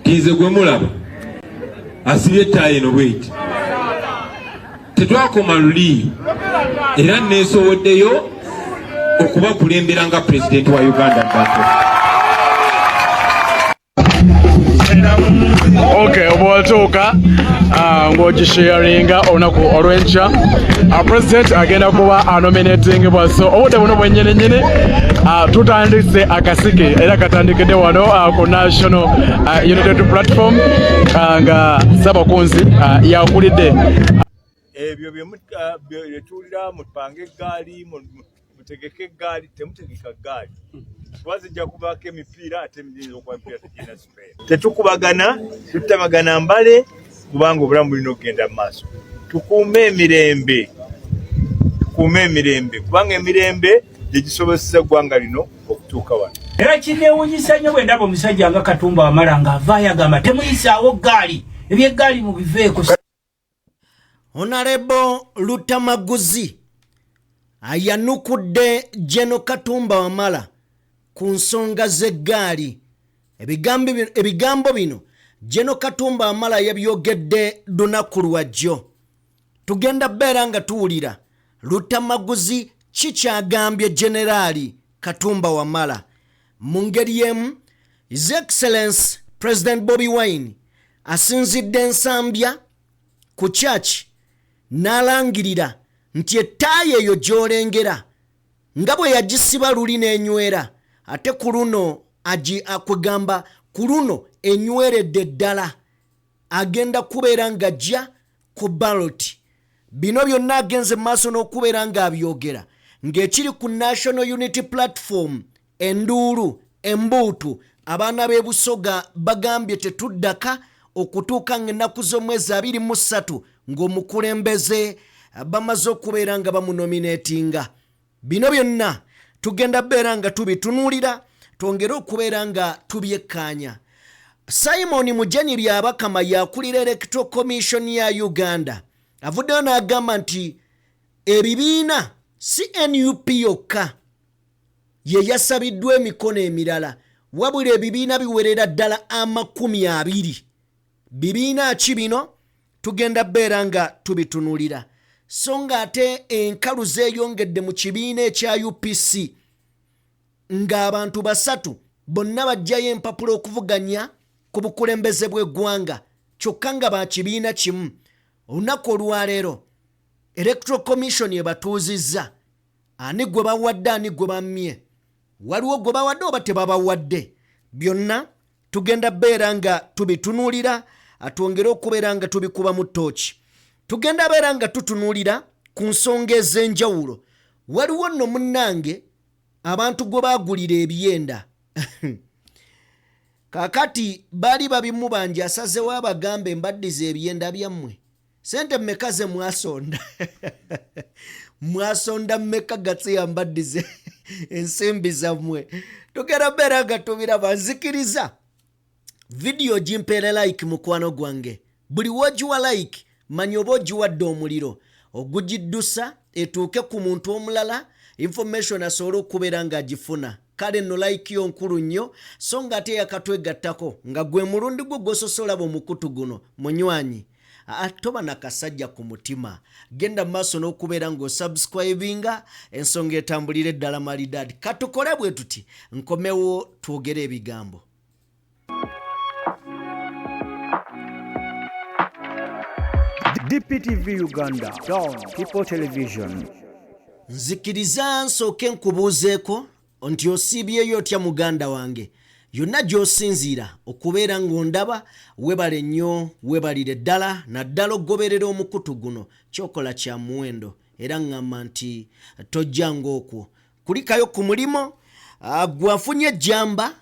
Nti nze gwe mulaba asibye ettaayi eno bweti. Tetwakoma luli, era neesowoddeyo okubakulembera nga pulezidenti wa Uganda Battle. Okay, bw'otuuka ng'ogisharinga olunaku olw'enkya, president agenda kuba anominatingibwa. So obudde buno bwennyininyini tutandise akasike era katandikidde wano ku National United Platform, nga Ssabakunzi yakulidde. Ebyo byetuwulira, mupange eggaali, mutegeke eggaali. Temutegeka ggaali kuba zijja kubaako emipiira, ate emiyinza okuba emipiira tegirina spare. Tetukubagana, tutamagana mbale, kubanga obulamu bulina okugenda mu maaso. Tukuume emirembe, tukuume emirembe, kubanga emirembe gye gisobozesa eggwanga lino okutuuka wano. Era kinneewunyisa nnyo bwe ndaba omusajja nga Katumba Wamala ng'avaayo agamba temuyisaawo ggaali, ebyeggaali mubiveeko. Honorable Lutamaguzi ayanukudde General Katumba Wamala ku nsonga z'eggaali. Ebigambo bino General Katumba Wamala yabyogedde lunaku lwajjo. Tugenda beera nga tuwulira Lutamaguzi kikyagambye Generaali Katumba Wamala. Mu ngeri y'emu, His Excellence President Bobi Wine asinzidde Ensambya ku church n'alangirira nti ettaayi eyo gy'olengera nga bwe yagisiba luli n'enywera, ate ku luno akwegamba ku luno enyweredde ddala, agenda kubeera ng'ajja ku ballot. Bino byonna agenze mu maaso n'okubeera ng'abyogera ng'ekiri ku National Unity Platform enduulu embuutu. Abaana b'e Busoga bagambye tetuddaka okutuuka ng'ennaku z'omwezi 23 ng'omukulembeze bamaze okubeera nga bamunominatinga. Bino byonna tugenda beera nga tubitunuulira, twongere okubeera nga tubyekkaanya. Simon Mujenyi Byabakama yakulira Electoral Commission ya Uganda, avuddeyo n'agamba nti ebibiina si NUP yokka ye yasabiddwa emikono emirala, wabula ebibiina biwerera ddala 20. Bibiina ki bino? Tugenda beera nga tubitunulira. So ng'ate enkalu zeeyongedde mu kibiina ekya UPC, ng'abantu basatu bonna bajjayo empapula okuvuganya ku bukulembeze bw'eggwanga, kyokka nga ba kibiina kimu. Olunaku olwaleero Electoral Commission ebatuuzizza. Ani gwe bawadde, ani gwe bammye? Waliwo gwe bawadde oba tebabawadde? Byonna tugenda beera nga tubitunuulira, twongere okubeera nga tubikubamu ttooki. Tugenda beera nga tutunuulira ku nsonga ez'enjawulo. Waliwo nno munnange abantu gwe baagulira ebyenda, kaakati baali babimubanja, asazewo abagambe mbaddiza ebyenda byammwe. Sente mmeka ze mwasonda? Mwasonda mmeka? Gatsiya, mbaddize ensimbi zammwe. Tugenda beera nga tubiraba. Nzikiriza vidiyo gimpeere like, mukwano gwange. Buli wogiwa like, manya oba ogiwadde omuliro ogugiddusa etuuke ku muntu omulala, information asobole okubeera ng'agifuna. Kale nno like yo nkulu nnyo. So nga ate yakatwegattako nga gwe mulundi gwo gw'osoose olaba omukutu guno, munywanyi, toba nakasajja ku mutima, genda mu maaso n'okubeera ng'osubscribinga, ensonga etambulire ddala malidadi. Katukole bwe tuti, nkomewo twogere ebigambo. DPTV Uganda, Dawn People Television. Nzikiriza nsooke nkubuuzeeko nti osiibyeyo otya, muganda wange? Yonna gy'osinziira okubeera ng'ondaba, webale nnyo, webalire ddala, naddala okugoberera omukutu guno. Kyokola kya muwendo, era ŋŋamba nti tojja ng'okwo kulikayo ku mulimo. Gwe afunye ejjamba,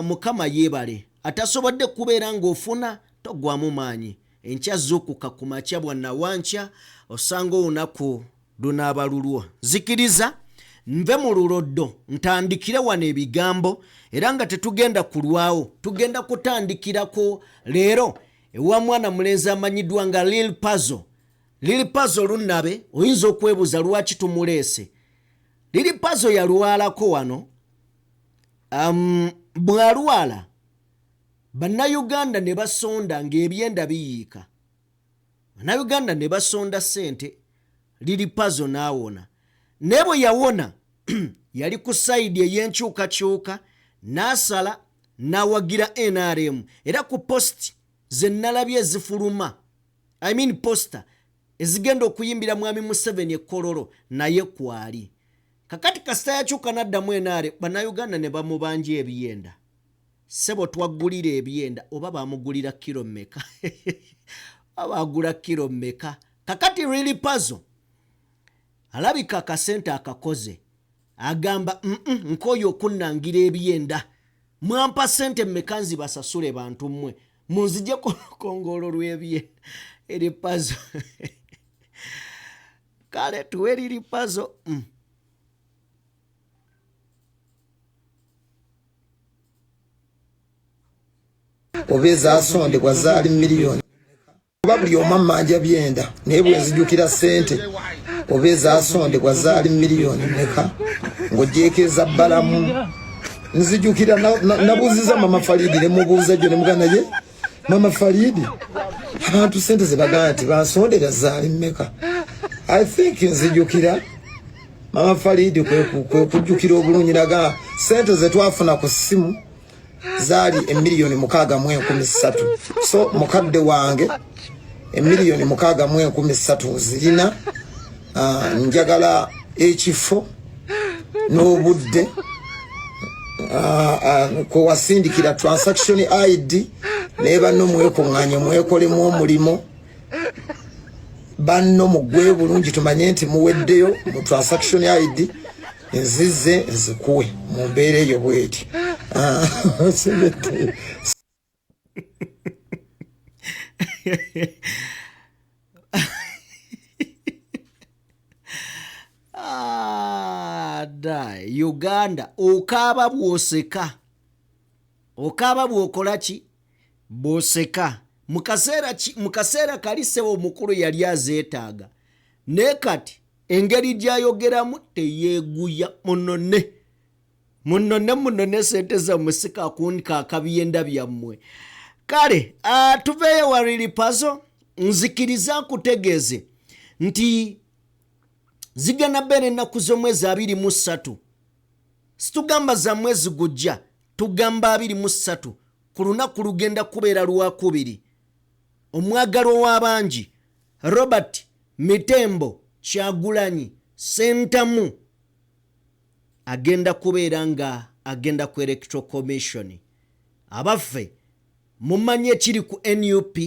Mukama yeebale. Atasobodde kubeera ng'ofuna, toggwamu maanyi. Enkya zuukuka ku makya bwannawankya, osanga olunaku lunaaba lulwo. Nzikiriza nve mu luloddo, ntandikire wano ebigambo, era nga tetugenda kulwawo. Tugenda kutandikirako leero ewa mwana mulenzi amanyiddwa nga Lil Pazo. Lil Pazo lunnabe, oyinza okwebuuza lwaki tumuleese. Lil Pazo yalwalako wano. Bw'alwala Bannayuganda ne basonda ng'ebyenda biyiika. Bannayuganda ne basonda ssente, Lili Pazo n'awona. Naye bwe yawona yali ku sayidi ey'enkyukakyuka n'asala n'awagira NRM era ku post ze nnalabye ezifuluma, I mean poster ezigenda okuyimbira Mwami Museveni e Kololo naye kwali. Kakati kasita yakyuka n'addamu NRM, Bannayuganda ne bamubanja ebyenda. Ssebo twaggulira ebyenda oba bamugulira kilo mmeka? Oba bagula kilo mmeka? Kakati Lili Pazo alabika akasente akakoze, agamba nkooye okunnangira ebyenda, mwampa ssente mmeka nzibasasule bantu mmwe, munzije ku lukongoolo lw'ebyenda. Lili Pazo kale tuwe Lili Pazo. Oba ezasondebwa zaali miliyoni kuba buli omu ammanja byenda, naye bwe nzijukira ssente oba ezasondebwa zaali miliyoni meka ng'ogyeko eza bbalamu. Nzijukira nabuuziza mama Faridi ne mubuuza jjo ne muganda ye mama Faridi abantu ssente ze bagamba nti bansondera zaali mmeka. I think nzijukira mama Faridi kwe kujjukira obulungi naga ssente ze twafuna ku ssimu zaali emiliyoni 6,300. So mukadde wange emiliyoni 6,300 nzirina. Njagala ekifo n'obudde kwe wasindikira transaction ID naye banno mwekuŋŋaanye mwekolemu omulimu banno mugwe bulungi tumanye nti muweddeyo mu transaction ID nzize nzikuwe mu mbeera eyo bweti. Da Uganda okaaba bw'oseka, okaaba bw'okola ki bw'oseka. Mu kaseera kali ssebo omukulu yali azeetaaga, naye kati engeri gy'ayogeramu teyeeguya. Munone munone munone sente zammwe sikakunika akabyenda byammwe. Kale tuveeyo wa Lili Pazo, nzikiriza nkutegeeze nti zigenda beera ennaku z'omwezi 23. Situgamba za mwezi gujja, tugamba 23 ku lunaku lugenda kubeera lwakubiri. Omwagalwa w'abangi Robert Mitembo Kyagulanyi Ssentamu agenda kubeera nga agenda ku Electoral Commission. Abaffe mumanyi ekiri ku NUP,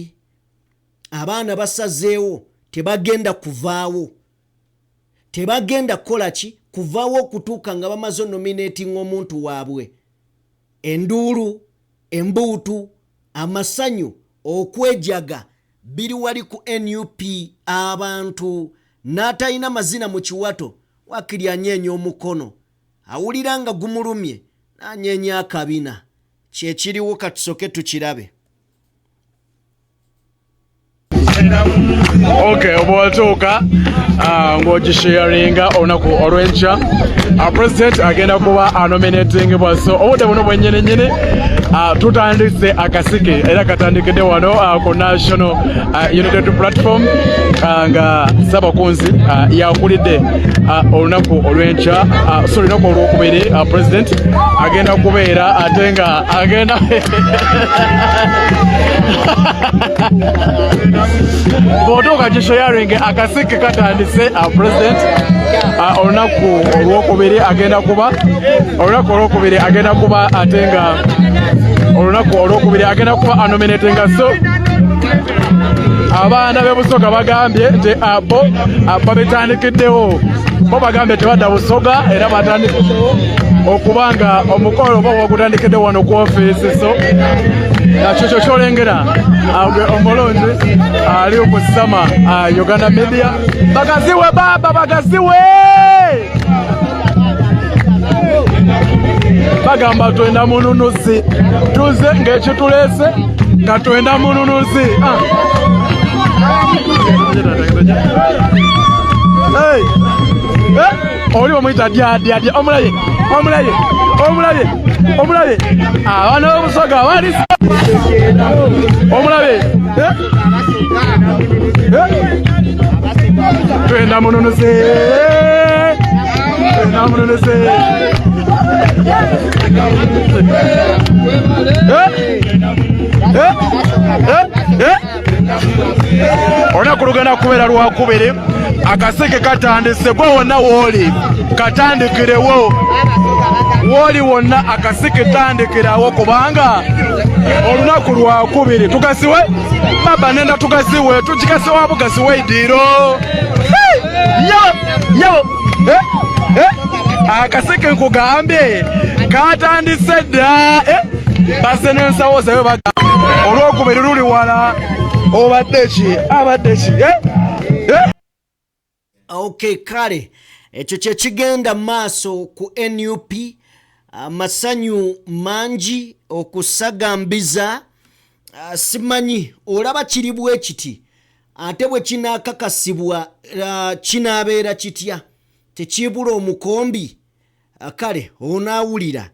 abaana basazeewo tebagenda kuvaawo, tebagenda kukola ki kuvaawo okutuuka nga bamaze nominating omuntu waabwe. Enduulu, embuutu, amasanyu, okwejaga biri wali ku NUP. Abantu n'atalina mazina mu kiwato wakiri anyeenya omukono, awulira nga gumulumye n'anyeenya akabina. Kyekiriwo, katusoke tukirabe. Okay, bw'otuuka ng'ogisharinga olunaku olw'enkya, president agenda kuba anominatingibwa. So obudde buno bwennyini nnyini tutandise akasike era katandikidde wano ku National United Platform nga Ssabakunzi yakulidde olunaku olw'enkya, so olunaku olwokubiri president agenda kubeera ate nga agenda bw'otuuka gisharinge akasike katandise. President olunaku olwokubiri agenda kuba, olunaku olwokubiri agenda kuba ate nga olunaku olwokubiri agenda kuba anominatinga. So abaana b'e Busoga bagambye nti bo babitandikiddewo, bo bagambye tebadda Busoga era batandikiddewo okuba nga omukolo oba wagutandikidde wano ku ofiisi. So kyo kyolengera gwe omulungi ali ku Sama Uganda Media. Bagaziwe baba, bagaziwe, bagamba twenda mununuzi, tuze ng'ekituleese nga twenda mununuzi. Hey. Oli bamuyita dyadyadya, omulaye omulaye omulaye. Omulabe abaana b'obusoga bali omulabe eh? Eh? Twenda mununuze, twenda mununuze. Eh? Eh? Eh? Eh? Olunaku lugenda kubeera lwakubiri, akaseke katandise. Gwe wonna wooli katandikirewo, wooli wonna akasike tandikirawo, kubanga olunaku lwakubiri tugasiwe baba nenda tugasiwe tugikasiwa bugasiwe idiiro yo eh, eh, akaseke nkugambye katandise dda eh, basse n'ensawo zabe baga olwokubiri luli wala obadde ki abadde ki eh? Eh? Okay, kale ekyo kyekigenda maaso ku NUP. Amasanyu mangi okusagambiza. Simanyi olaba kiri bwe kiti, ate bwe kinaakakasibwa kinaabeera kitya? Tekibula omukombi. Kale onaawulira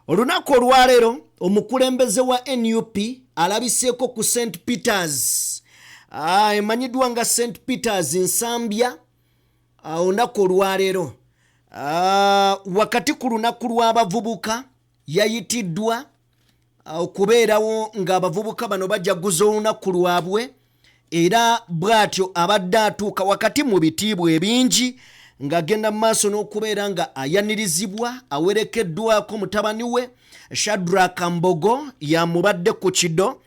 olunaku olwaleero omukulembeze wa NUP alabiseeko ku St Peters, emanyiddwa nga St Peters Nsambya, olunaku olwaleero wakati ku lunaku lw'abavubuka. Yayitiddwa okubeerawo ng'abavubuka bano bajaguza olunaku lwabwe, era bw'atyo abadde atuuka wakati mu bitiibwa ebingi ng'agenda mu maaso n'okubeera nga ayanirizibwa. Awerekeddwako mutabani we Shadrack Mbogo, yamubadde ku kido.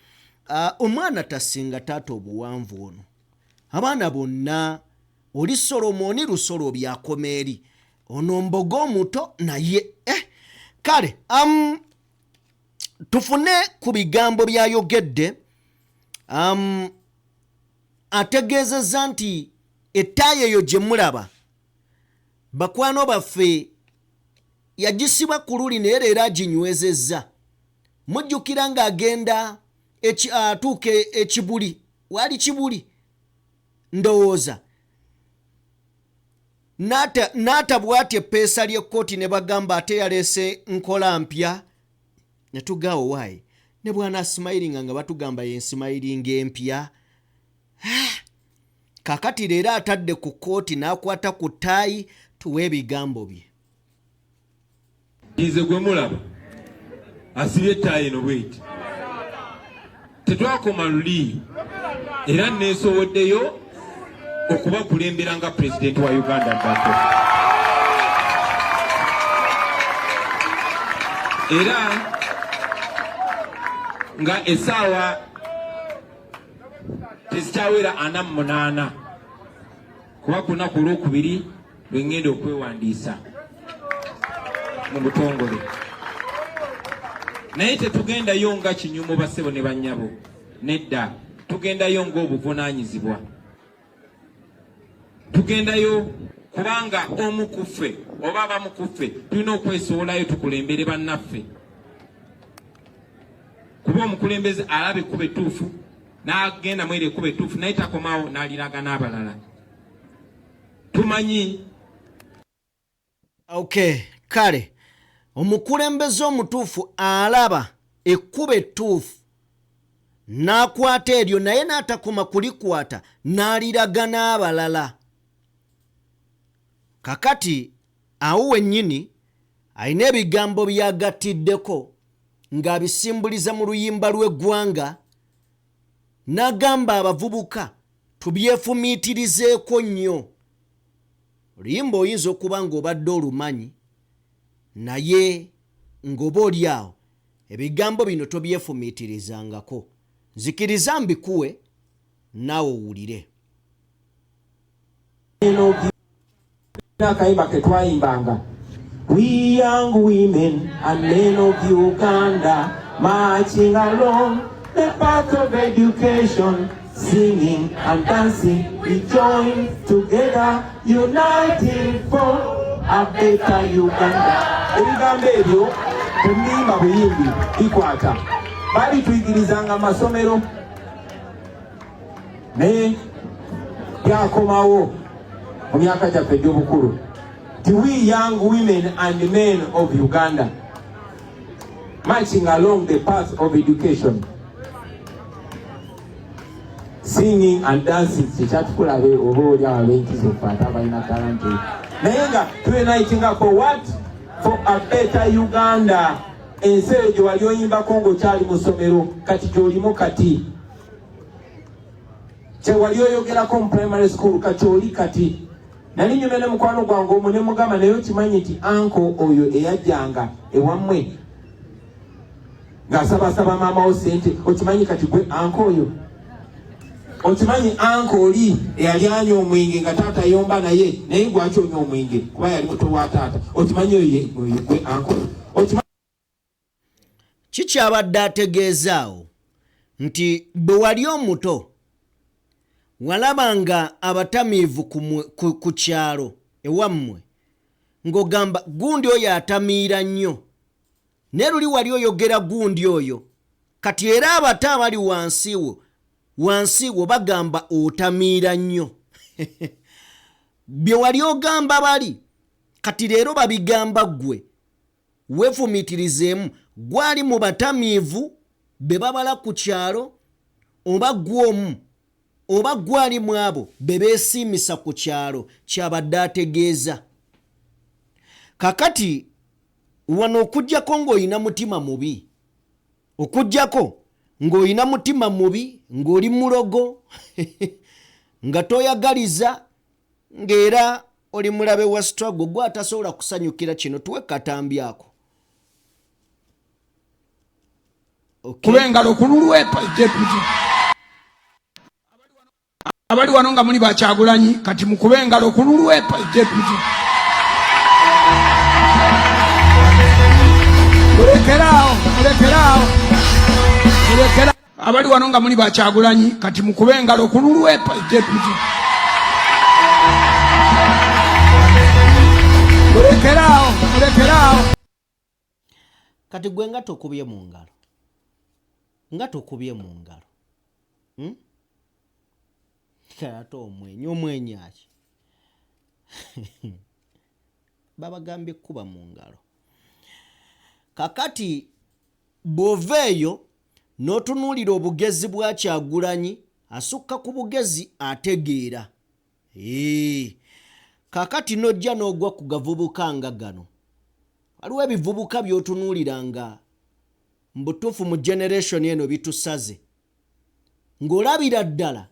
Omwana tasinga taata obuwanvu ono. Abaana bonna oli Solomoni lusolo byakoma eri ono Mbogo omuto naye kale tufune ku bigambo byayogedde. Ategeezezza nti ettaayi eyo gye mulaba, bakwano baffe, yagisiba ku luli, naye leero aginywezezza. Mujjukira ng'agenda atuuka ekibuli, waali kibuli ndowooza, n'ata bw'ati eppeesa ly'ekkooti ne bagamba ate yaleese nkola mpya, ne tugaawo waayi ne bwana smilinga nga batugamba yensimayiringa empya. Kakati leero atadde ku kkooti n'akwata ku ttaayi. Tuwe ebigambo bye. Nze gwe mulaba asibye ettaayi eno bweti, tetwakoma luli, era neesowoddeyo okubakulembera nga pulezidenti wa Uganda ddako. Era nga essaawa tezikyawera 48, kuba ku lunaku olwokubiri lwe ŋŋenda okwewandiisa mu butongole. Naye tetugendayo nga kinyumu, bassebo ne bannyabo, nedda. Tugendayo ng'obuvunaanyizibwa, tugendayo kubanga omu ku ffe oba abamu ku ffe tulina okwesowolayo tukulembere bannaffe, kuba omukulembeze alaba ekkubo ettuufu n'agenda mweri ekkubo ettuufu, naye takomawo n'aliraga n'abalala. Tumanyi. Okay, kale omukulembeze omutuufu alaba ekkubo ettuufu n'akwata eryo, naye n'atakoma kulikwata, n'aliraga n'abalala. Kakati awo wennyini alina ebigambo by'agattiddeko ng'abisimbuliza mu luyimba lw'eggwanga, n'agamba abavubuka tubyefumiitirizeeko nnyo. Oluyimba oyinza okuba ng'obadde olumanyi, naye ng'oba oli awo ebigambo bino tobyefumiitirizangako. Nzikiriza mbikuwe naawe owulire. Akayimba ke twayimbanga: "We young women and men of Uganda, marching along the path of education, singing and dancing, we join together, uniting for a better Uganda." Ebigambo ebyo tebiyimba buyimbi, bikwata. Babituyigirizanga amasomero, naye byakomawo mu myaka gyaffe egy'obukulu, ti "We young women and men of Uganda". Marching along the path of education, singing and dancing kyekyatukola oba oli awo abenkizo ffe ate abalina talanta naye nga tuunitinga for what? For a better Uganda. Ensi eyo gye wali oyimbako ng'okyali mu ssomero kati gy'olimu kati, kyewali oyogerako mu primary school kati oli kati. Nali nyumya ne mukwano gwange omu ne mugamba, naye okimanyi nti anko oyo eyajjanga ewammwe ng'asabasaba maama wo sente, okimanyi kati gwe anko oyo? Okimanyi anko oli eyali anywa omwenge nga taata yomba naye, naye gwaki onywa omwenge kuba yali muto wa taata, okimanyi oyo gwe anko oyo? Kikyabadde ategeezaawo nti bwe wali omuto walabanga abatamiivu ku kyalo ewammwe ng'ogamba gundi oyo atamiira nnyo, naye luli wali oyogera gundi oyo, kati era abato abali wansi wo bagamba otamiira nnyo. Bye wali ogamba bali, kati leero babigamba ggwe. Weefumiitirizeemu, gwali mu batamiivu be babala ku kyalo, oba gwe omu, oba gwali mu abo be beesiimisa ku kyalo? Kyabadde ategeeza kakati wano, okugjako ng'olina mutima mubi, okugjako ng'olina mutima mubi, ng'oli mulogo, nga toyagaliza, ng'era oli mulabe wa struggle, gwe atasobola kusanyukira kino. Tuwe katambi ako. Okay. Kuba engalo ku lulwe deputy. Abali wano nga muli bakyagulanyi, kati mukube engalo ku lulwe deputy. Mulekeraawo, mulekeraawo, mulekera. Abali wano nga muli bakyagulanyi, kati mukube engalo ku lulwe deputy. Mulekeraawo, mulekeraawo. Kati gwe nga tokubye mu ngalo, nga tokubye mu ngalo, Ate omwenya, omwenya ki? Babagambye kuba mu ngalo. Kakati bw'ova eyo n'otunuulira obugezi bwa Kyagulanyi, asukka ku bugezi, ategeera. Ee. Kakati n'ojja n'ogwa ku gavubuka nga gano. Waliwo ebivubuka by'otunuulira nga mbutuufu mu generation eno bitusaze, ng'olabira ddala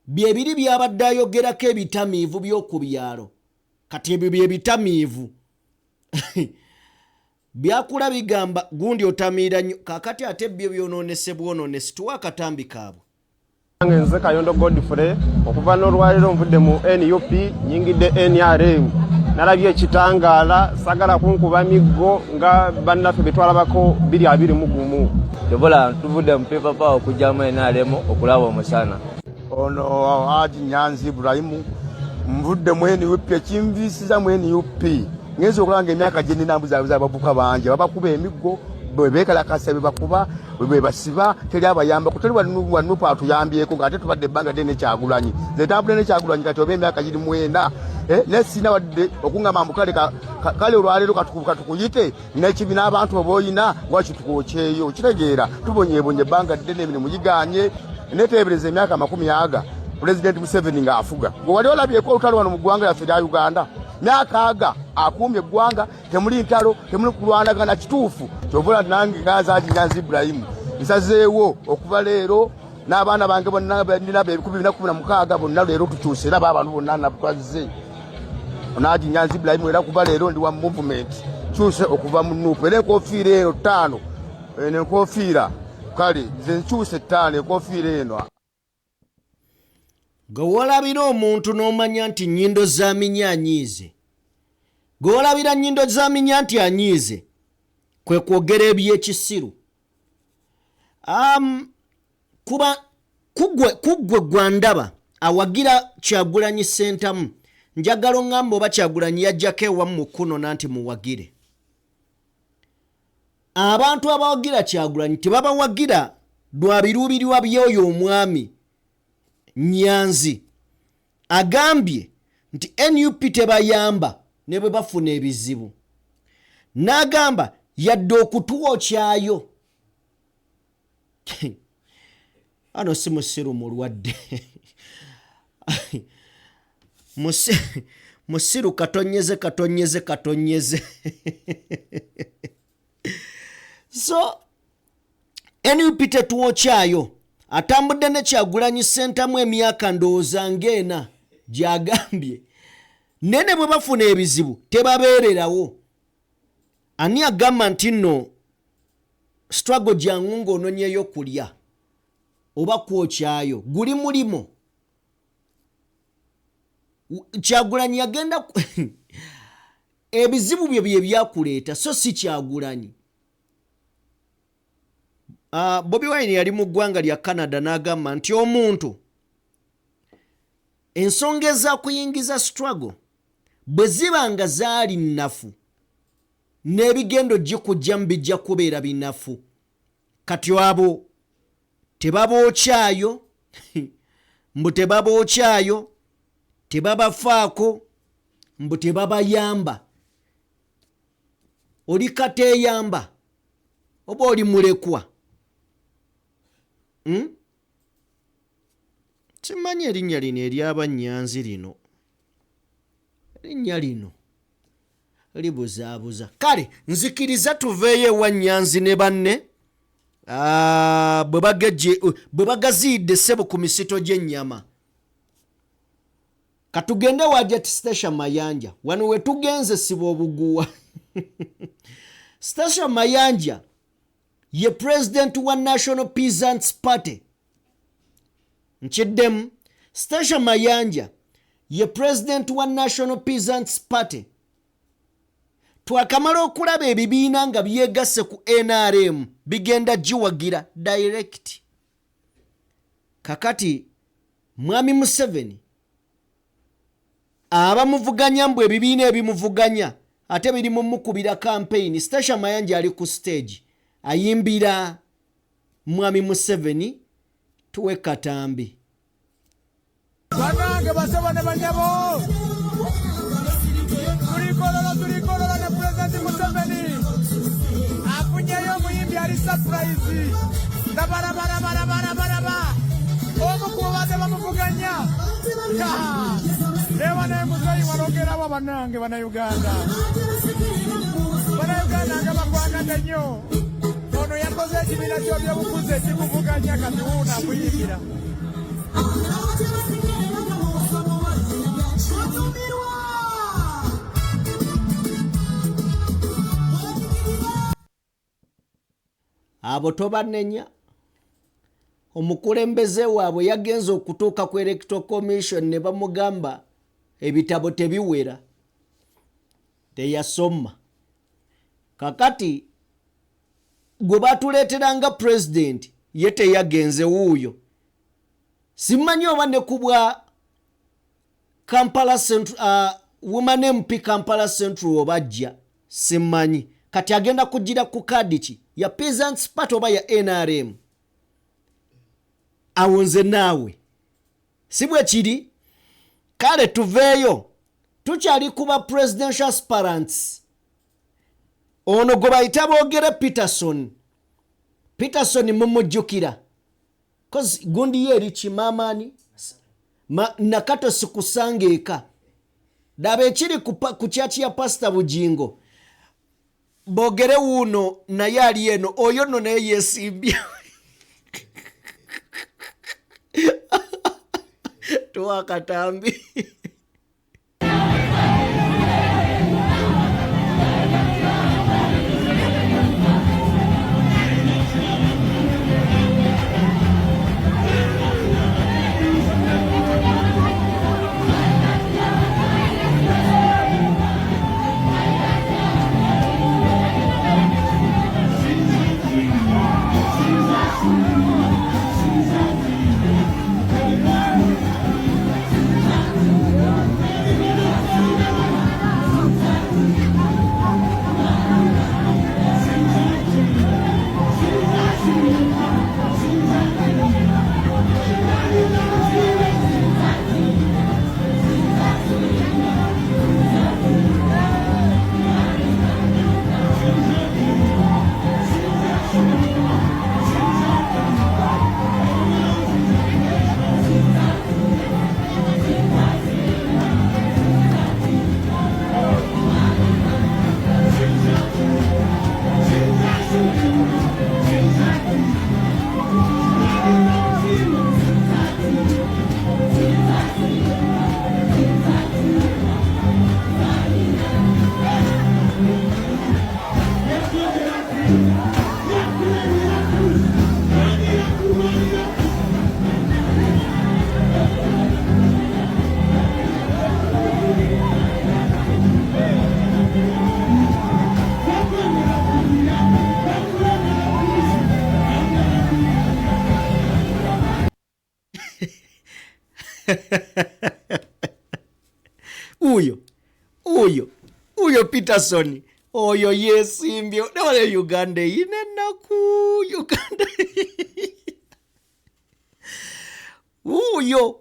byebiri byabadde ayogerako, ebitamiivu by'oku byalo. Kati ebyo bye bitamiivu byakula bigamba gundi otamiira nnyo. Kakati ate byo byonoonese bwonoonesi. Tuwa akatambi kaabwe. Nze Kayondo Godfrey, okuva n'olwaleero nvudde mu NUP, nyingidde NRM. Nalabye ekitangaala, sagala kunkuba miggo nga bannaffe betwalabako 2021. Tobola tuvudde mu People Power okugyamu NRM okulaba omusana. Ono Haji Nyanzi Ibrahimu, nvudde mu NUP. Ekinviisiza mu NUP, ngenza okulaba nga emyaka gye nnina mbuzaabuza abavubuka bangi babakuba emiggo, bwe beekalakasa bebakuba, bwe basiba, teri abayambako, teri wa NUP atuyambyeko, ng'ate tubadde ebbanga ddene Kyagulanyi. Nze ntambule ne Kyagulanyi kati oba emyaka giri 40, naye sirina wadde okuŋŋamba mbu kale kale olwaleero katukuyite n'ekibi n'abantu oba oyina lwaki tukwokyeyo. Kitegeera tubonyeebonye ebbanga ddene, emirimu giganye. Neteebereza emyaka 20 Pulezidenti Museveni ng'afuga, gwe wali olabyeko olutalo wano mu ggwanga lyaffe lya Uganda? Myaka aga akuumye eggwanga, temuli ntalo, temuli kulwanagana. Kituufu kyova nange nga Nyanzi Ibrahimu nsazeewo okuva leero n'abaana bange bonna nina 2016 bonna leero tukyuse, era baabantu bonna natwazze Haji Nyanzi Ibrahimu, era kuva leero ndi wa movement, kyuse okuva mu NUP. Era enkofiira eno ttaano, eno enkofiira, kale nze nkyuse ttaano enkofiira eno. Gwe wolabira omuntu n'omanya nti nnyindo za minya anyiize, gwe wolabira nnyindo za minya nti anyiize, kwe kwogera ebyekisiru. Kuba kuggwe gwandaba awagira Kyagulanyi Sentamu, njagala oŋŋamba oba Kyagulanyi yajjako ewammwe okunona nti muwagire. Abantu abawagira Kyagulanyi tebabawagira lwa biruubirirwa by'oyo omwami Nyanzi agambye nti NUP tebayamba ne bwe bafuna ebizibu, n'agamba. Yadde okutwokyayo. Ano si musiru mulwadde. Musiru katonyeze katonyeze katonyeze. So NUP tetwokyayo. Atambudde ne Kyagulanyi Ssentamu emyaka ndowooza ng'ena gy'agambye. Nene bwe bafuna ebizibu tebabeererawo. Ani agamba nti nno struggle jangu ng'ononyeyo kulya oba kwokyayo guli mulimo. Kyagulanyi yagenda ebizibu bye bye byakuleeta so si Kyagulanyi. Bobi Wine yali mu ggwanga lya Canada n'agamba nti omuntu ensonga ezakuyingiza struggle bwe ziba nga zaali nnafu n'ebigendo gikujjamu bijja kubeera binafu. Kati abo tebabookyayo mbu tebabookyayo, tebabafaako, mbu tebabayamba. Oli kateeyamba oba oli mulekwa? Simanyi erinnya lino ery'abannyanzi lino. Erinnya lino libuzaabuza. Kale nzikiriza tuveeyo ewa Nnyanzi ne banne bwe bagaziyidde ssebo ku misito gy'ennyama. Katugende wa Jet Station Mayanja. Wano we tugenze siba obuguwa. Station Mayanja ye president wa National Peasants Party. Nkiddemu, Station Mayanja ye president wa National Peasants Party. Twakamala okulaba ebibiina nga byegasse ku NRM bigenda giwagira direct. Kakati Mwami Museveni abamuvuganya mbu ebibiina ebimuvuganya ate biri mu mukubira campaign. Station Mayanja ali ku stage ayimbira Mwami Museveni tuwe katambi. Banange basebo ne banyabo, tulikololo tulikololo ne President Museveni afunyeyo omuyimbi ali surprise. Labarabarabarabarabaraba omu ku babadde bamuvuganya ewa naye muzeeyi walongerawo. Bannange Bannayuganda, Bannayuganda nga bakwagadde nnyo. Ono yakoze ekibiina ky'ebyobufuzi ekimuvuganya, kati wuuno akuyimbira. Abo tobanenya. Omukulembeze waabwe yagenze okutuuka ku Electoral Commission ne bamugamba ebitabo tebiwera, teyasoma. Kakati gwe batuleetera nga pulezidenti ye teyagenze wuuyo. Simanyi oba ne ku bwa Kampala Central, Woman MP Kampala Central obajja simanyi. Kati agenda kugira ku kaadi ki, ya Peasants Party oba ya NRM? Awo nze naawe si bwe kiri. Kale tuveeyo, tukyali kuba presidential aspirants. Ono gwe bayita Boogere Peterson. Peterson mumujjukira cause gundi ye eri kimaamaani Nakato sikusanga eka. Daba ekiri ku kyaki ya Pasita Bugingo. Boogere wuuno naye ali eno, oyo nno naye yeesimbye. Tuwa akatambi. Uyo uyo uyo Peterson oyo yesimbye newale. Uganda eyina ennaku. Uganda wuuyo.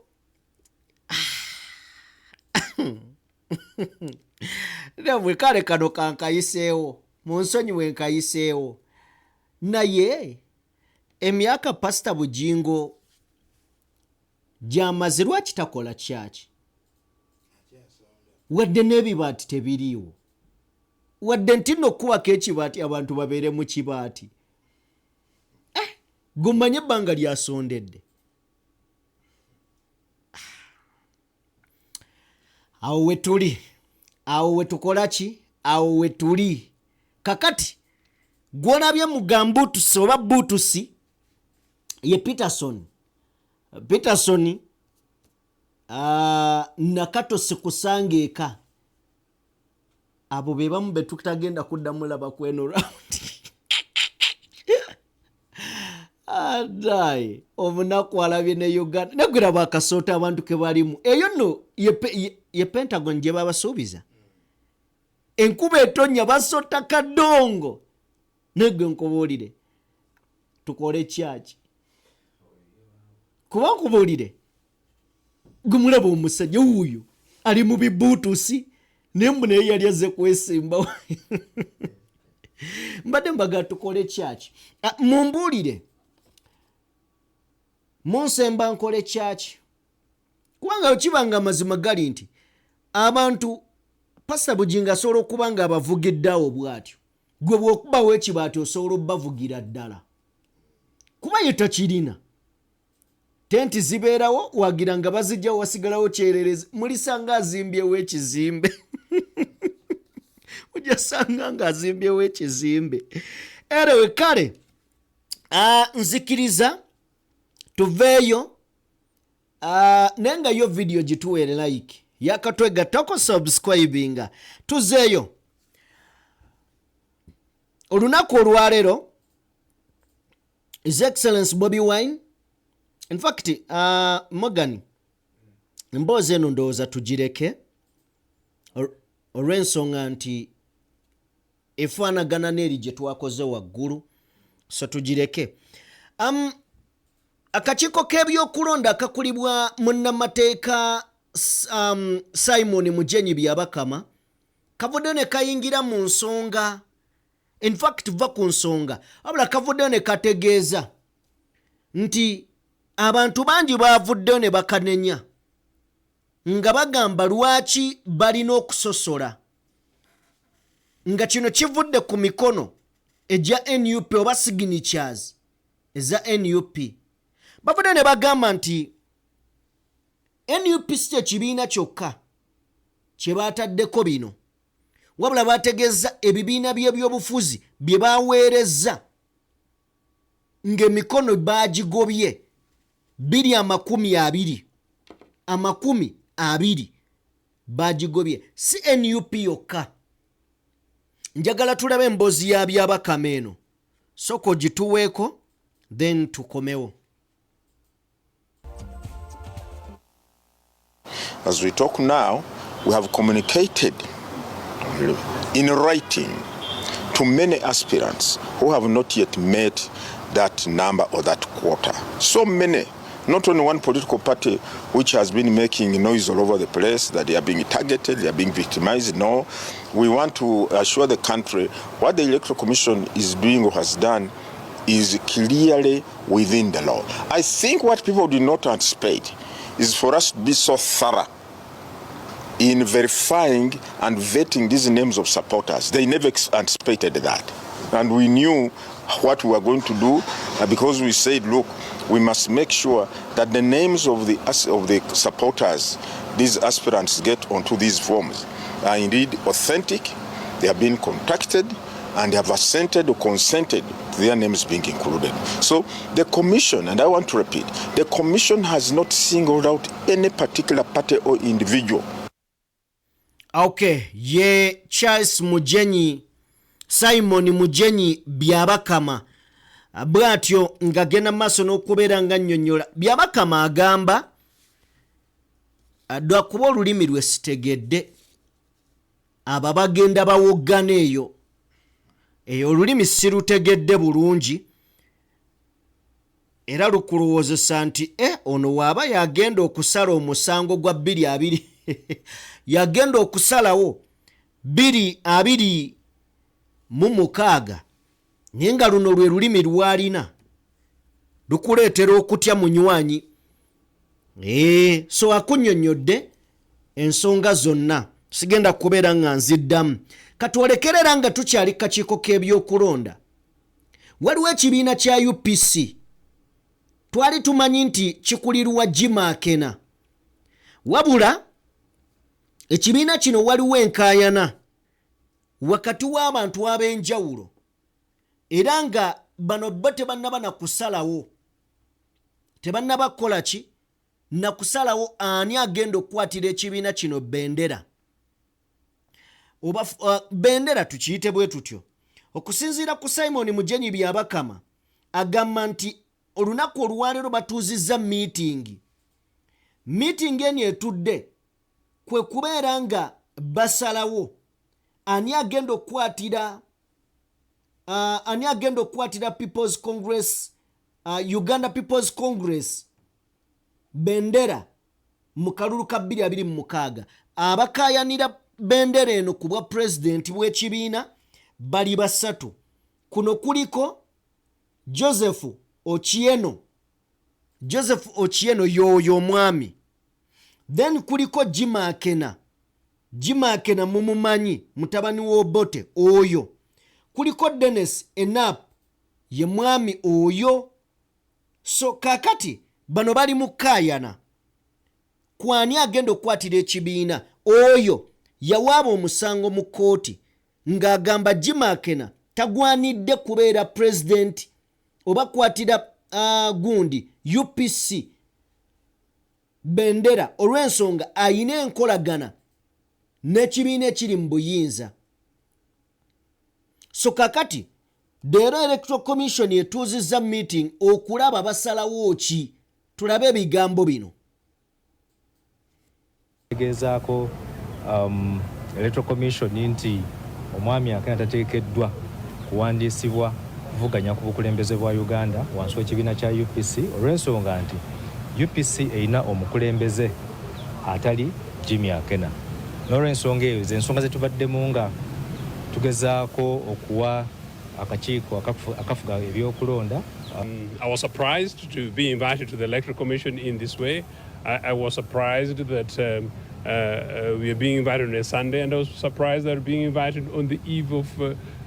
Namwe kale kano kankayiseewo, mu nsonyiwe nkayiseewo, naye emyaka Pasita Bugingo gyamaze, lwaki takola kyaki wadde n'ebibaati tebiriiwo, wadde nti nno okukubako ekibaati abantu babeere mu kibaati? Gumanye ebbanga lyasondedde awo wetuli, awo wetukola ki, awo wetuli kakati. Gwolabye mugambutusi oba butusi ye Peterson. Peterson Nakato sikusanga eka. Abo be bamu be tutagenda kuddamu laba kweno round. Adayi omunaku alabye ne Uganda negwiraba akasoota abantu ke balimu. Eyo nno ye Pentagon gye babasuubiza. Enkuba etonya, basota kadongo. Negwe nkubuulire, tukole kyaki? Kuba nkubuulire, gwe mulaba omusajja wuuyo ali mu bibuutusi, naye mbu naye yali azze kwesimbawo. Mbadde mbaga tukole kyaki? Mumbuulire, munsemba nkole kyaki? Kubanga kibanga amazima gali nti abantu Pasita Bugingo asobola okuba nga abavugiddeawo bw'atyo, gwe bw'okubawo ekibaati osobola obbavugira ddala, kuba ye takirina. Tenti zibeerawo, wagira nga bazijjawo, wasigalawo kyererezi. Mulisanga azimbyewo ekizimbe, ojasanga nga azimbyewo ekizimbe. Erewe kale, nzikiriza tuveeyo, naye nga yo vidiyo gituweere like, yakatwegattako subscribinga. Tuzeeyo olunaku olwaleero, His Excellence Bobi Wine. In fact, Morgan, emboozi eno ndowooza tugireke olw'ensonga nti efaanagana n'eri gye twakoze waggulu, so tugireke. Akakiiko k'ebyokulonda akakulibwa munnamateeka Simon Mujenyi Byabakama kavuddeyo ne kayingira mu nsonga. In fact, va ku nsonga, wabula kavuddeyo ne kategeeza nti abantu bangi baavuddeyo ne bakanenya nga bagamba lwaki balina okusosola, nga kino kivudde ku mikono egya NUP oba signatures eza NUP. Bavuddeyo ne bagamba nti NUP si kyekibiina kyokka kye baataddeko bino, wabula bategeeza ebibiina by'ebyobufuzi bye baweereza ng'emikono baagigobye biri 20, 20 bagigobye, si NUP yokka. Njagala tulabe emboozi ya Byabakama eno, soka ogituweeko, then tukomewo. As we talk now, we have communicated in writing to many aspirants who have not yet met that number or that quota. So many, not only one political party which has been making noise all over the place that they are being targeted, they are being victimized. No, we want to assure the country what the Electoral Commission is doing or has done is clearly within the law. I think what people do not anticipate is for us to be so thorough in verifying and vetting these names of supporters. They never anticipated that. And we knew what we were going to do because we said, look, we must make sure that the names of the supporters these aspirants get onto these forms are indeed authentic, they have been contacted, and have assented or consented to their names being included. So the commission, and I want to repeat, the commission has not singled out any particular party or individual. Okay, ye Charles Mujenyi, Simon Mujenyi Byabakama bw'atyo ng'agenda mu maaso n'okubeera nga nnyonnyola. Byabakama agamba Lwakuba olulimi lwe sitegedde, abo abagenda bawoggana eyo eyo olulimi sirutegedde bulungi, era lukulowoozesa nti e ono waaba yagenda okusala omusango gwa 2020, yagenda okusalawo 2026, naye nga luno lwe lulimi lwalina lukuleetera okutya munywanyi. So akunnyonnyodde ensonga zonna, sigenda kubeera nga nziddamu. Katwolekere era nga tukyali kakiiko k'ebyokulonda. Waliwo ekibiina kya UPC, twali tumanyi nti kikulirwa Jimmy Akena, wabula ekibiina kino waliwo enkaayana wakati w'abantu ab'enjawulo, era nga bano bo tebannaba na kusalawo, tebannaba kukola ki na kusalawo ani agenda okukwatira ekibiina kino bendera oba bendera tukiyite bwe tutyo. Okusinziira ku Simon Mujenyi Byabakama, agamba nti olunaku olwaleero batuuzizza miitingi. Miitingi eno etudde kwe kubeera nga basalawo ani agenda okukwatira ani agenda okukwatira People's Congress, Uganda People's Congress bendera mu kalulu ka 2026. Abakayanira bendera eno ku bwa pulezidenti bw'ekibiina bali basatu. Kuno kuliko Joseph Ochieno, Joseph Ochieno y'oyo omwami, then kuliko Jimmy Akena, Jimmy Akena mumumanyi, mutabani w'Obote oyo, kuliko Dennis Enap, ye mwami oyo. So kakati bano bali mu kaayana kwani agenda okukwatira ekibiina. Oyo yawaaba omusango mu kkooti ng'agamba Jimmy Akena tagwanidde kubeera pulezidenti oba kwatira gundi UPC bendera olw'ensonga ayina enkolagana n'ekibiina ekiri mu buyinza. So kakati leero Electoral Commission etuuzizza meeting okulaba basalawo ki. Tulabe ebigambo bino. Tegeezaako Electoral Commission nti omwami Akena tateekeddwa kuwandiisibwa kuvuganya ku bukulembeze bwa Uganda wansi w'ekibiina kya UPC olw'ensonga nti UPC erina omukulembeze atali Jimmy Akena. N'olwensonga eyo, z'ensonga ze tubaddemu nga tugezaako okuwa akakiiko akafuga ebyokulonda. I was surprised to be invited to the Electoral Commission in this way. I was surprised that we are being invited on a Sunday, and I was surprised that we're being invited on the eve of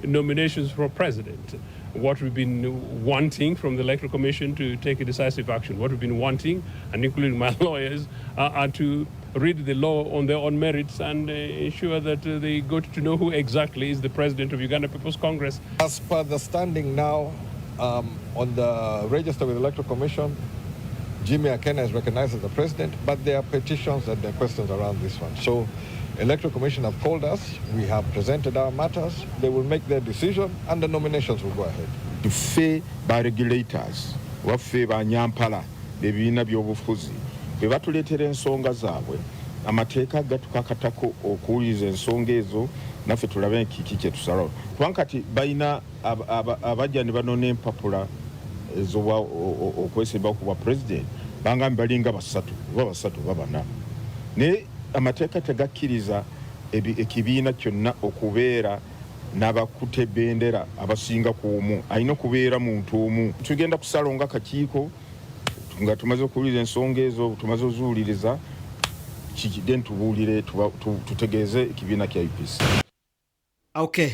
nominations for president. What we've been wanting from the Electoral Commission to take a decisive action, what we've been wanting, and including my lawyers, are to read the law on their own merits and ensure that they got to know who exactly is the president of Uganda People's Congress. As per the standing now on the register with the Electoral Commission, Jimmy Akena is recognized as the president, but there are petitions and there are questions around this one. So Electoral Commission have called us, we have presented our matters, they will make their decision and the nominations will go ahead. Ffe ba regulators waffe banyampala ebibiina by'obufuzi bwe batuleetera ensonga zaabwe, amateeka gatukakatako okuwuliriza ensonga ezo naffe tulabe kiki kyetusalawo, kubanga kati balina abajja ne banona empapula okwesimbawo ku bwa president, bangambye balinga basatu oba basatu oba bana, naye amateeka tegakkiriza ekibiina kyonna okubeera n'abakutte bendera abasinga ku omu, alina okubeera muntu omu. Tugenda kusalawo nga kakiiko nga tumaze okuwuliriza ensonga ezo, tumaze oziwuliriza, then tubuulire, tutegeeze ekibiina kya UPC. Okay,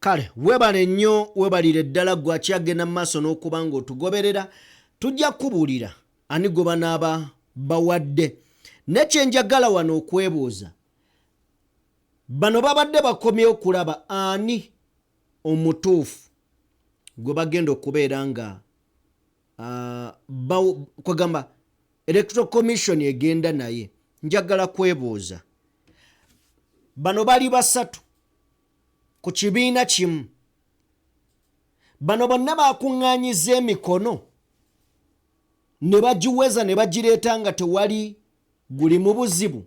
kale webale nnyo, webalire ddala gwe akyagenda mu maaso n'okuba ng'otugoberera. Tujja kubuulira ani gwe banaaba bawadde. Nekyenjagala wano okwebuuza, bano babadde bakomyewo kulaba ani omutuufu gwe bagenda okubeera nga kwegamba Electoral Commission egenda naye. Njagala kwebuuza, bano bali basatu ku kibiina kimu, bano bonna bakuŋŋaanyiza emikono ne bagiweza ne bagireeta nga tewali Guli mu buzibu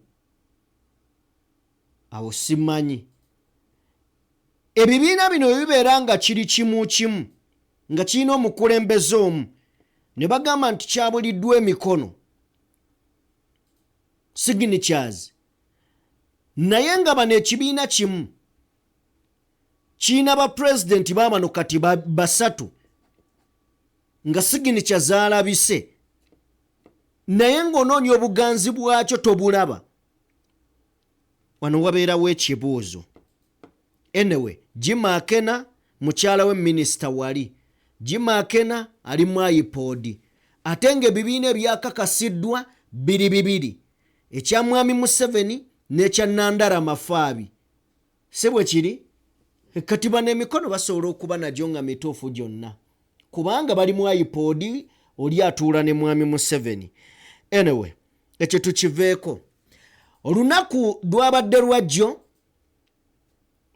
awo simanyi. Ebibiina bino bwe bibeera nga kiri kimu kimu nga kirina omukulembeze omu ne bagamba nti kyabuliddwa emikono signatures, naye nga bano ekibiina kimu kirina bapulezidenti baabano kati basatu nga signature zaalabise, naye ng'onoonya obuganzi bwakyo tobulaba. Wano wabeerawo ekibuuzo. Anyway, Jim Akena mukyala we minisita wali Jim Akena ali mu ipod, ate ng'ebibiina ebyakakasiddwa biri bibiri, ekya Mwami Museveni n'ekya Nandala Mafaabi, si bwe kiri? Kati bano emikono basobola okuba nagyo nga mituufu gyonna kubanga bali mu ipod, oli atuula ne Mwami Museveni. Anyway, ekyo tukiveeko. Olunaku lwabadde lwajjo,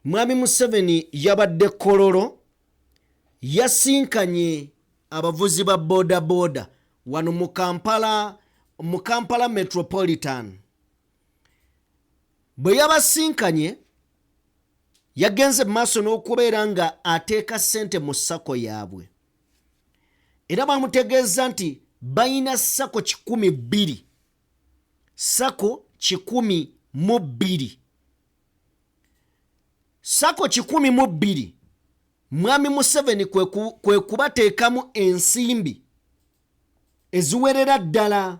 Mwami Museveni yabadde Kololo, yasinkanye abavuzi ba bodaboda wano mu Kampala, mu Kampala Metropolitan. Bwe yabasinkanye yagenze mu maaso n'okubeera nga ateeka ssente mu sako yaabwe, era bamutegeeza nti balina sako 200, sako 102, sako 102. Mwami Museveni kwe kubateekamu ensimbi eziwerera ddala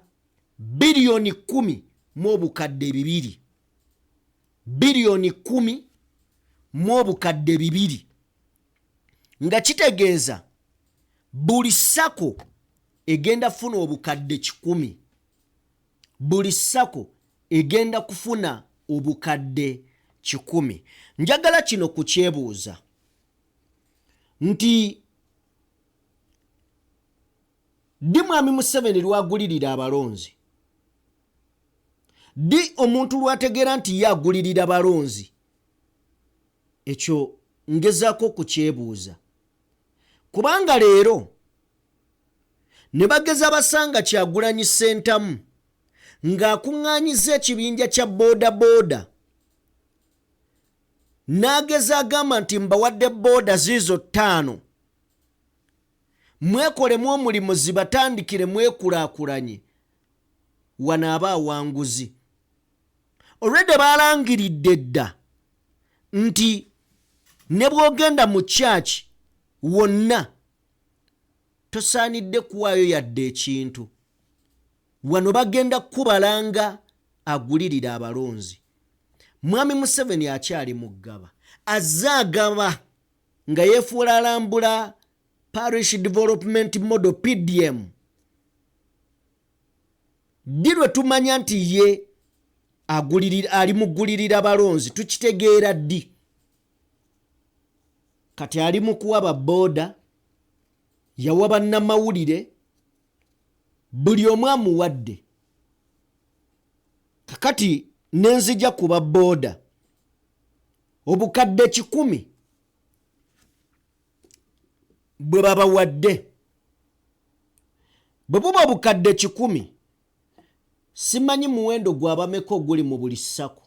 biliyoni 10 mu obukadde 2, biliyoni 10 mu obukadde 2, nga kitegeeza buli sako egenda kufuna obukadde 100, buli sako egenda kufuna obukadde 100. Njagala kino kukyebuuza nti ddi Mwami Museveni lwagulirira abalonzi? Ddi omuntu lwategeera nti ye agulirira balonzi? Ekyo ngezaako okukyebuuza, kubanga leero ne bageza basanga Kyagulanyi Ssentamu ng'akuŋŋaanyiza ekibinja kya boodabooda, n'ageza agamba nti mbawadde booda ziizo 5, mwekolemu omulimu, zibatandikire, mwekulaakulanye. Wano aba awanguzi olwedde balangiridde dda nti ne bw'ogenda mu kyaki wonna tosaanidde kuwaayo yadde ekintu. Wano bagenda kubalanga agulirira abalonzi. Mwami Museveni akyali mu ggaba, azze agaba nga yeefuula alambula Parish Development Model, PDM. Ddi lwe tumanya nti ye ali mugulirira balonzi? Tukitegeera ddi? Kati ali mu kuwa babooda, yawa bannamawulire, buli omu amuwadde. Kakati nenzija ku babooda obukadde 100 bwe babawadde. Bwe buba obukadde 100, simanyi muwendo gwabameka oguli mu buli sako,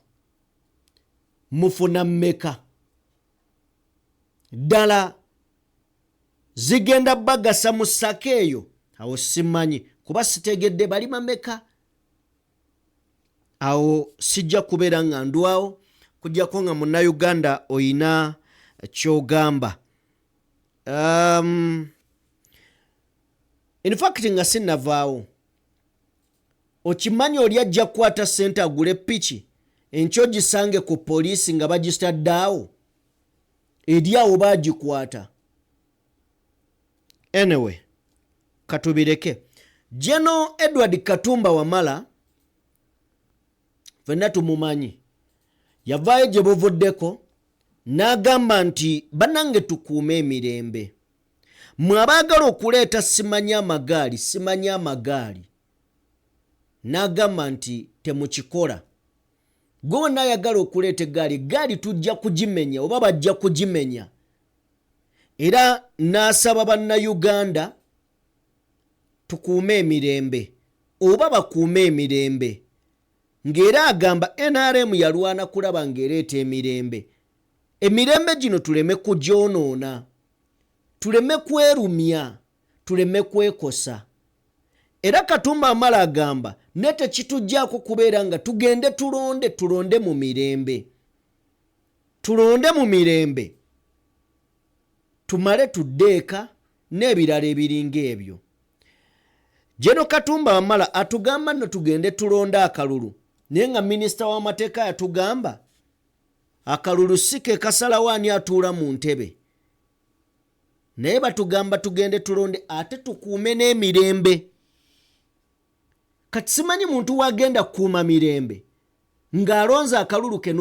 mufuna mmeka? Ddala zigenda bagasa mu sako eyo? Awo simanyi kuba sitegedde bali mameka. Awo sijja kubeera nga ndwawo kujjako nga Munnayuganda oyina kyogamba. In fact, nga sinnavaawo, okimanyi oli ajja kukwata ssente agule piki, enkyo gisange ku poliisi nga bagitadde awo eri awo bagikwata. Anyway, katubireke. General Edward Katumba Wamala fenna tumumanyi, yavaayo gye buvuddeko n'agamba nti bannange, tukuume emirembe, mwe abaagala okuleeta simanyi amagaali, simanyi amagaali. N'agamba nti temukikola. Gwe wonna ayagala okuleeta eggaali, eggaali tujja kugimenya oba bajja kugimenya. Era n'asaba Bannayuganda tukuume emirembe oba bakuume emirembe. Ng'era agamba nrm yalwana kulaba ng'ereeta emirembe. Emirembe gino tuleme kugyonoona, tuleme kwerumya, tuleme kwekosa. Era Katumba Wamala agamba ne tekituggyako kubeera nga tugende tulonde, tulonde mu mirembe, tulonde mu mirembe, tumale tudde eka n'ebirala ebiringa ebyo. General Katumba Wamala atugamba nno tugende tulonde akalulu, naye nga minisita w'amateeka yatugamba akalulu si ke kasalawo ani atuula mu ntebe, naye batugamba tugende tulonde ate tukuume n'emirembe. Kati simanyi muntu wagenda kukuuma mirembe ng'alonze akalulu ke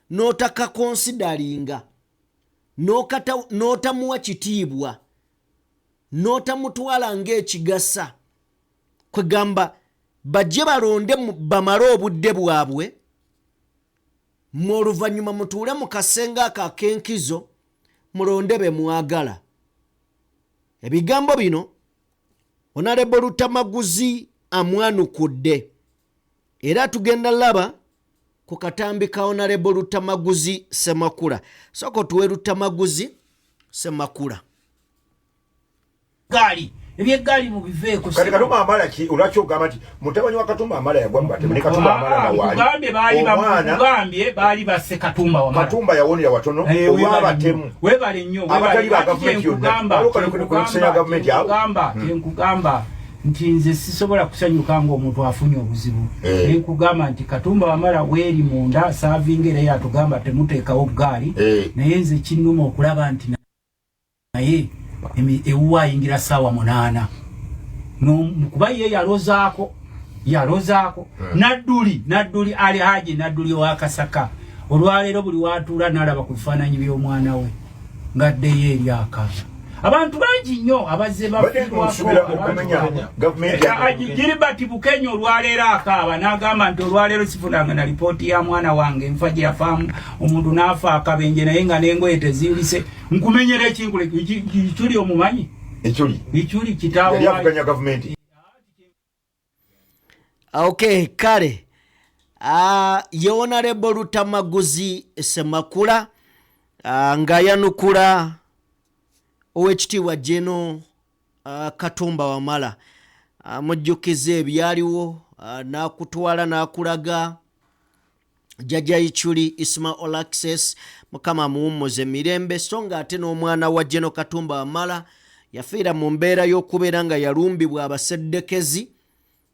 n'otakakonsidalinga, n'otamuwa kitiibwa, n'otamutwala ng'ekigasa. Kwegamba bajje balonde bamale obudde bwabwe, mwe oluvannyuma mutuule mu kasenge ako ak'enkizo mulonde be mwagala. Ebigambo bino Honorable Lutamaguzi amwanukudde, era tugenda laba ku katambi ka Honorable Lutamaguzi Ssemakula. Sooka otuwe Lutamaguzi Ssemakula. Gaali, ebyeggaali mubiveeko. Kati Katumba Wamala ki olwaki ogamba nti mutabani wa Katumba Wamala yagwa mu batemu ne Katumba Wamala Ah, nawaali? nkugambye baali Omwana- nkugambye baali basse Katumba Wamala. Katumba yawonera watono Eh, olw'abatemu. webale nnyo, webale. Abatali ba Ati gavumenti yonna. Waliwo kano kano kano gavumenti awo. kyenkugamba nti nze sisobola kusanyuka ng'omuntu afunye obuzibu. Eh. Nenkugamba nti Katumba Wamala weeri munda saavinga, era yatugamba temuteekawo ggaali. Eh. Naye nze kinnuma okulaba nti naye ewuwe ayingira ssaawa 8, kuba ye yalozaako Nadduli Ali Haji Nadduli owa Kasaka olwaleero buli watuula n'alaba ku bifaananyi by'omwana we ng'addeyo eri akaaba. Abantu bangi nnyo abazze Nsuubira okumenya gavumenti ya- Gilbert Bukenya olwaleero akaaba n'agamba nti olwaleero sifunanga na lipooti ya mwana wange nfa gye yafaamu, omuntu n'afa akabenje naye nga n'engoye teziyulise. Nkumenyera ekinkule Ichuli, omumanyi? Ichuli. Ichuli kitaawe Yali avuganya gavumenti. Okay, kale ye Honorable Lutamaguzi Ssemakula ng'ayanukula owekitiibwa General Katumba Wamala, mujjukiza ebyaliwo, n'akutwala n'akulaga Jjajja Ichuli Isma Olaxess, Mukama amuwummuze mirembe. So nga ate n'omwana wa General Katumba Wamala yafiira mu mbeera y'okubeera nga yalumbibwa abaseddekezi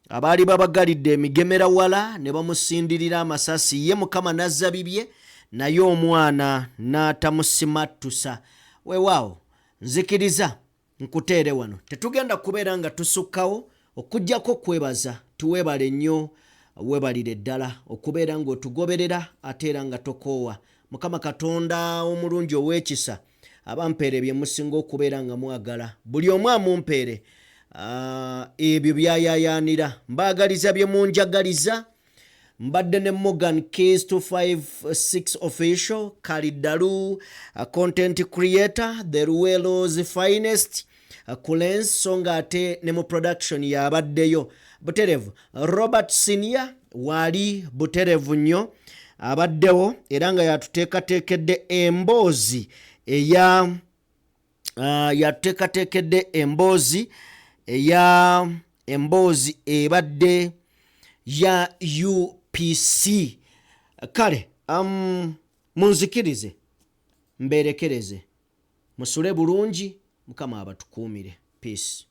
abaali babagalidde emigemera wala ne bamusindirira amasasi, ye Mukama n'azza bibye naye omwana n'atamusimattusa. Weewaawo, nzikiriza nkuteere wano, tetugenda kubeera nga tusukkawo okuggyako kwebaza. Tuweebale nnyo, weebalire ddala okubeera ng'otugoberera ate era nga tokoowa. Mukama Katonda omulungi ow'ekisa abampeere bye musinga okubeera nga mwagala, buli omu amumpeere ebyo byayayaanira. Mbaagaliza bye munjagaliza. Mbadde ne Morgan Keys 256 Official, Kalidalu, content creator, the Luwero's finest, Kulens, so nga ate ne mu production yabaddeyo buterevu Robert Senior waali buterevu nnyo abaddewo era nga yatuteekateekedde emboozi eya yatuteekateekedde emboozi eya emboozi ebadde ya UPC. Kale munzikirize mbeerekereze, musule bulungi, Mukama abatukuumire. Peace.